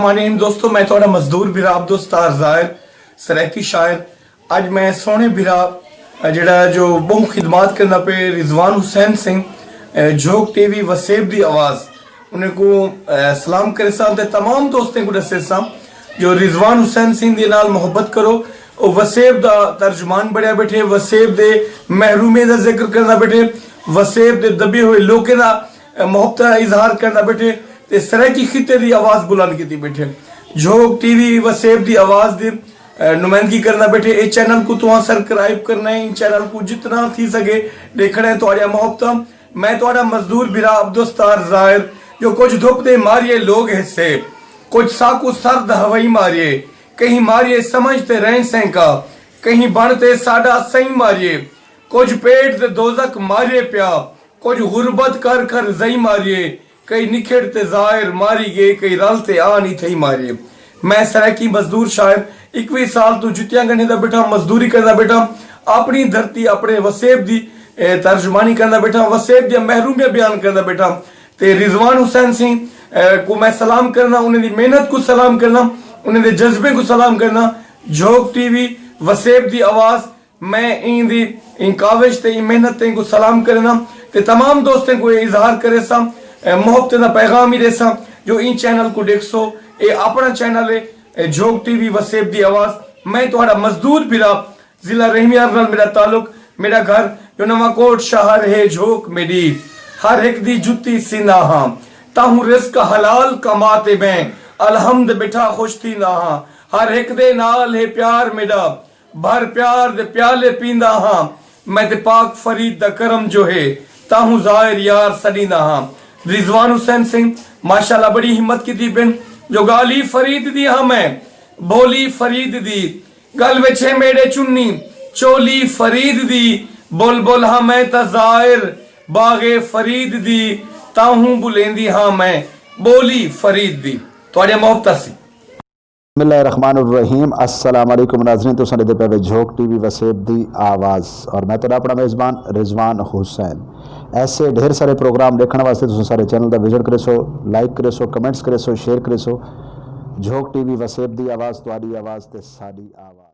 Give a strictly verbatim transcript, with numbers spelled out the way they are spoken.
معنی ہن دوستو، میں تہاݙا مزدور بھرا عبدالستار زاہر، سرائیکی شاعر۔ اڄ میں سوہݨے بھرا، اے، جیڑھا جو ٻہوں خدمات کردا پئے، رضوان حسین سنگھ، اے، جھوک ٹی وی وسیب دی آواز، انہیں کوں، اے، سلام کریساں تے تمام دوستیں کوں ݙسیساں جو رضوان حسین سنگھ دے نال محبت کرو۔ او وسیب دا ترجمان بݨیا ٻیٹھے، وسیب دے محرومیں دا ذکر کردا ٻیٹھے، وسیب دے دٻے ہوئے لوکیں دا، اے، محبت دا اظہار کردا ٻیٹھے تے سرائیکی خطے دی آواز بلند کیتی ٻیٹھے۔ جھوک ٹی وی وسیب دی آواز دی، اے، نمائندگی کردا ٻیٹھے۔ اے چینل کوں تہاں سبسکرائب کرنا ہے، ایں چینل کوں جتنا تھی سڳے ݙیکھݨا ہے۔ تہاݙیاں محبتاں۔ میں تہاݙا مزدور بھرا عبدالستار زاہر، جو کجھ دھپ دے ماریے لوگ ہسے، کجھ ساکوں سرد ہوائی ماریے، کہیں ماریے سمجھ تے رہن سہن کا، کہیں بݨ تے ساݙا سئیں ماریے، کجھ پیٹ تے دوزخ ماریے پیا، کجھ غربت کر کر زئی ماریے، کئی نکھڑ تے زائر ماری ڳئے، کئی رل تے آن اتھئی ماریے۔ میں سرائیکی مزدور شاعر، اکویہہ سال توں جتیاں ڳنڈھیندا ٻیٹھاں، مزدوری کردا ٻیٹھاں، اپݨی دھرتی، اپݨے وسیب دی، اے، ترجمانی کردا ٻیٹھاں، وسیب دیاں محرومیاں بیان کردا ٻیٹھاں۔ تے رضوان حسین سنگھ، اے، کوں میں سلام کرنا، انہیں دی محنت کوں سلام کرنا، انہیں دے جذبے کوں سلام کرنا۔ جھوک ٹی وی وسیب دی آواز، میں ایں دی، ایں کاوش تے ایں محنتیں کوں سلام کرینداں تے تمام دوستیں کوں اے اظہار کریساں، اے محبتیں دا پیغام ہی ݙیساں جو ایں چینل کوں ݙیکھسو، اے اپݨا چینل ہے، اے جھوک ٹی وی وسیب دی آواز۔ میں تہاݙا مزدور بھرا، ضلع رحیمیار نال میݙا تعلق، میݙا گھر جو نواں کوٹ شہر ہے، جھوک میݙی، ہر ہک دی جتی سیندا ہاں، تاہوں رزق حلال کما تے میں الحمد ٻیٹھا خوش تھیندا ہاں، ہر ہک دے نال ہے پیار میݙا، بھر پیار دے پیالے پیندا ہاں، میں تے پاک فرید دا کرم جو ہے، تاہوں زائر یار سݙیندا ہاں۔ رضوان حسین سنگھ، ماشاءاللہ بڑی ہمت کیتی پن، جو ڳالھی فرید دی ہاں میں، بھولی فرید دی، ڳل وچ ہے میݙے چنی، چولی فرید دی، بلبل ہاں میں تاں زائر، باغ فرید دی، تاہوں ٻلیندی ہاں میں، ٻولی فرید دی۔ تہاݙیاں محبتاں سی۔ بسم اللہ الرحمن الرحیم۔ السلام علیکم ناظرین، تساں ݙیہدے پئے وے جھوک ٹی وی وسیب دی آواز، اور میں تہاݙا اپݨا میزبان رضوان حسین۔ ایسے ڈھیر سارے پروگرام ݙیکھݨ واسطے تساں سارے چینل دا وزٹ کریسو، لائک کریسو، کمنٹس کریسو، شیئر کریسو۔ جھوک ٹی وی وسیب دی آواز، تہاݙی آواز تے ساݙی آواز۔